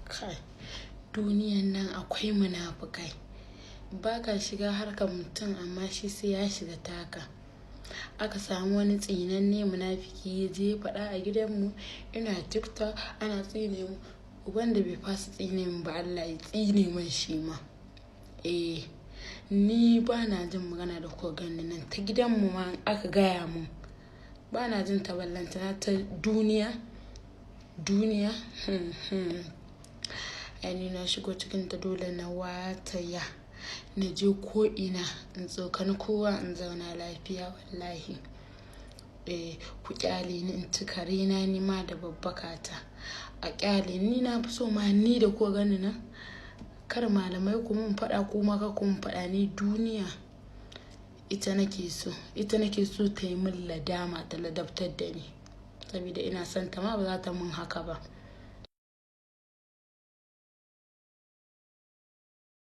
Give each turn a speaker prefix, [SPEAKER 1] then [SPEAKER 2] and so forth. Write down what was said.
[SPEAKER 1] Kai, duniyan nan akwai munafukai. Ba ka shiga harkar mutum amma shi sai ya shiga taka. Aka samu wani tsinanne munafiki ya je ya faɗa a gidanmu ina TikTok ana tsine mu. Uban da bai fasa tsine mun ba, Allah ya tsine mun shi ma. Eh, ni ba na jin magana da kuka ganni nan ta gidanmu ma aka gaya mun. Ba na jin ta, ballantana ta duniya. Duniya? Ai ni na shigo cikinta, dole na wataya. Na je ko ina in tsokani kowa in zauna lafiya wallahi. Eh, ku ƙyale ni in ci karena ni ma da babbakata. A ƙyale ni, na fi so ma ni da kuka ganni nan. Kar malamai ku mun faɗa, kuma kar ku mun faɗa, ni duniya ita nake so. Ita nake so ta yi min ladama, ta ladabtar da ni. Saboda ina son ta ma ba za ta mun haka ba.